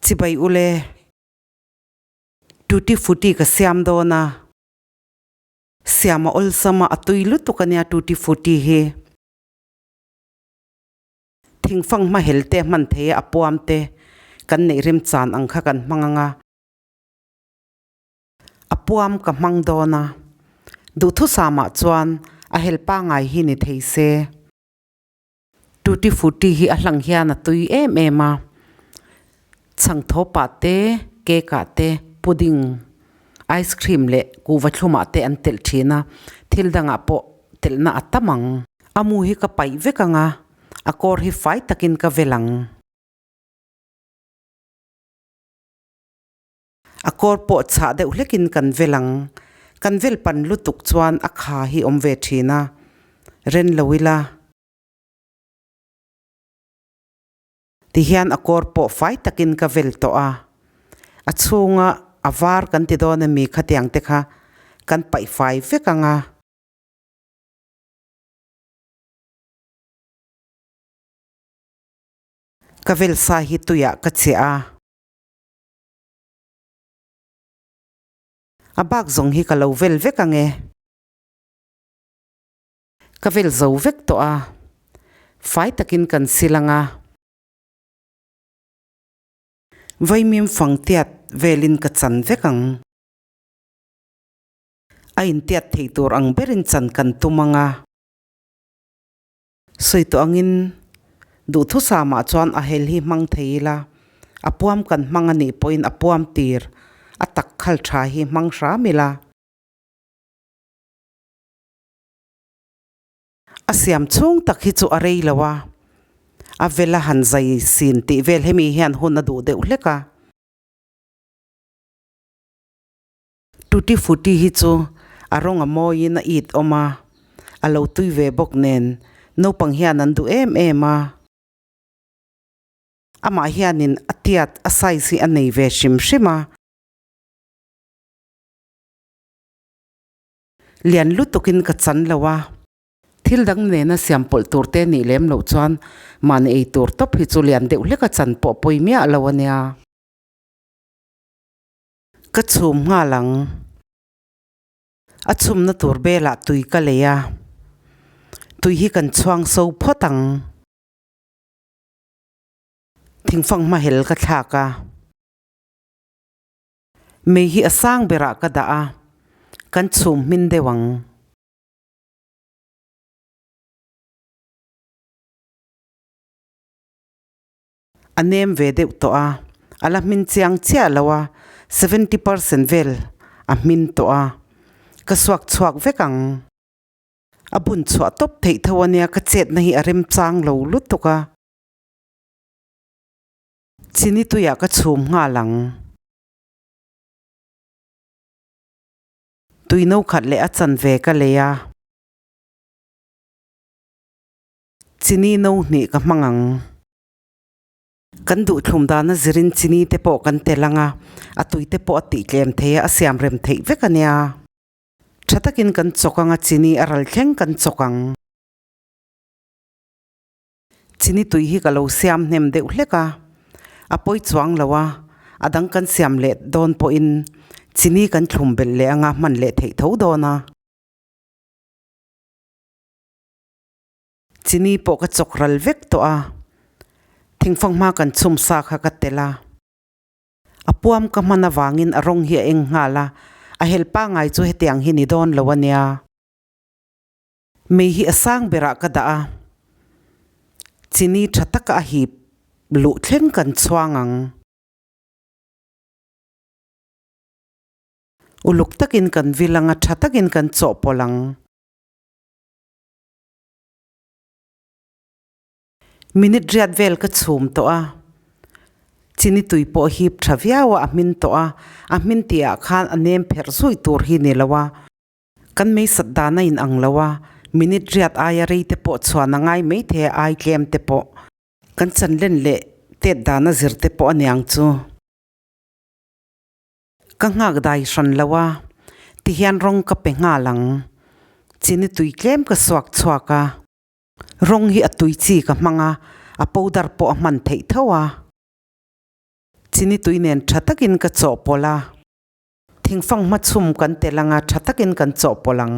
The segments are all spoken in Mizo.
Chibai ule. Tutti frutti ka siam dawn a. Siam a awlsam a, a tui lutuk ania tutti frutti hi. Thingfang hma hel te hman thei a, a puam te kan neih remchan ang kha kan hmang ang a. A puam ka hmang dawn a, duhthusam ah chuan a hel pangai hi ni thei se. Tutti frutti hi a hlang hian a tui em em a, chhang thawpah te, cake ah te, pudding, ice cream leh kuhva thlumah te an telh thin a, thil dangah pawh telhna a tam ang. A mu hi ka paih vek ang a, a kawr hi fai takin ka vel ang. A kawr pawh chhah deuh hlekin kan vel ang. Kan vel pan lutuk chuan a kha hi awm ve thin a, ren lo ila. Tihian a kawr pawh fai takin ka vel tawh a, a chhunga a var kan ti dawn ami khatiang te kha kan paih fai vek ang a. Ka vel sa hi tuiah ka chiah a. A bak zawng hi ka lo vel vek ang e. Ka vel zo vek tawh a. Fai takin kan sil ang a. Vaimim fang tiat velin ka chan vek ang. A intiat thei tur ang berin chan kan tum ang a. Sawi tawh angin duhthusamah chuan a hel hi hmang thei ila, a puam kan hmang a nih pawhin a puam tir a tak khal tha hi hmang hram ila. A siam chhung tak hi chu a rei lo a, a vela han zai sin tih vel hemi hian hun a duh deuh hlek a. Tutti Frutti hi chu a rawng a mawiin a it awm a, a lo tui ve bawk nen naupang hian an duh em em a. Amah hianin a tiat a size hi a nei ve hrim hrim a. Lian lutukin ka chan lo a. Thil dang nena siam pawlh tur te nih lem loh chuan mahni ei tur tawp hi chu lian deuh hlek a chan pawh pawi miah lo a nia. Ka chhum nghal ang. A chhumna tur belah tui ka lei a, tui hi kan chhuang so phawt ang. Thingfang hma hel ka thlak a, mei hi a sang berah ka dah a, kan chhum hmin deuh ang. A nem ve deuh tawh a, a la hmin chiang chiah lo a, 70% vel a hmin tawh a, ka suak chhuak vek ang. A bun chhuah tawp theih tho ania ka chetna hi a remchang lo lutuk a. Chini tuiah ka chhum nghal ang. Tui no khat leh a chanve ka lei a. Chini no hnih ka hmang ang. Kan duhthlum dana zirin chini te pawh kan tel ang a, a tui te pawh a tih tlem thei a, a siam rem theih vek a nia. Tha takin kan chawk ang a, chini a ral thleng kan chawk ang. Chini tui hi ka lo siam hnem deuh hlek a, a pawi chuang lo a, a dang kan siam leh dawn pawhin chini kan thlum belh leh ang a, hman leh theih tho dawn a. Chini pawh ka chawk ral vek tawh a, thingfang hma kan chhum sa kha ka tel a. A puam ka hman avangin a rawng hi a eng nghal a, a hel pangai chu hetiang hi ni dawn lo a nia. Mei hi a sang berah ka dah a, chini tha taka a hip luh thleng kan chhuang ang. Uluk takin kan vil ang a, tha takin kan chawhpawlh ang. Minute riat vel ka chhum tawh a, chini tui pawh hip tha viau a, a hmin tawh a, a hmin tih ah khan a nem pherh zui tur hi ni lo a, kan meisat dan a inang lo a, minute riat aia rei te pawh chhuan a ngai maithei a, ai tlem te pawh. Kan chan len leh tet dan a zir te pawh a niang chu. Ka nghak dai hran lo a, tihian rawng ka pe nghal ang. Chini tui tlem ka suak chhuak a. Rawng hi a tui chi ka hmang a, a powder pawh a hman theih tho a. Chini tui nen tha takin ka chawhpawlh a. Thingfang hmachhum kan tel anga tha takin kan chawhpawlh ang.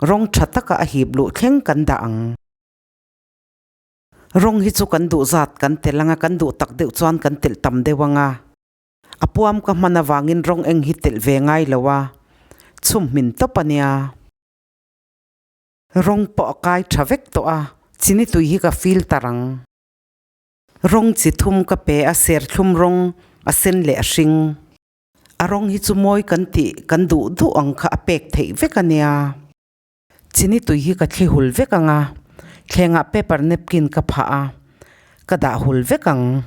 Rawng tha taka a hip luh thleng kan dah ang. Rawng hi chu kan duh zat kan tel anga kan duh tak deuh chuan kan telh tam deuh anga. A puam ka hman avangin rawng eng hi telh ve ngai lo a, chhum hmin tawp a nia. Rawng pawh a kai tha vek tawh a, chini tui hi ka filter ang. Rawng chi thum ka pe a, serthlum rawng, a sen leh a hring. A rawng hi chu mawi kan tih kan duh duh ang kha a pek theih vek a nia. Chini tui hi ka thli hul vek ang a, thlengah paper napkin ka phah a, ka dah hul vek ang.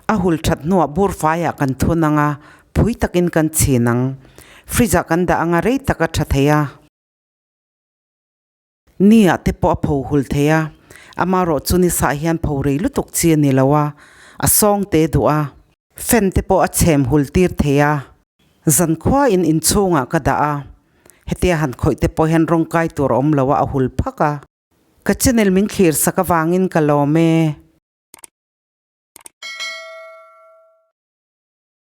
A hul that hnuah bur faiah kan thun ang a, phui takin kan chhin ang. Fridge ah kan dah ang a, rei tak a tha thei a. Ni ah te pawh a pho hul thei a, amarawh chu ni sah hian pho rei lutuk chi a ni lo a, a sawng te duh a, fan te pawh a chhem hul tir thei a, zankhua in inchhungah ka dah a, hetia han khawih te pawh hian rawng kai tur a awm lo a, a hul phak a. Ka channel min thlir sak avangin ka lawm e.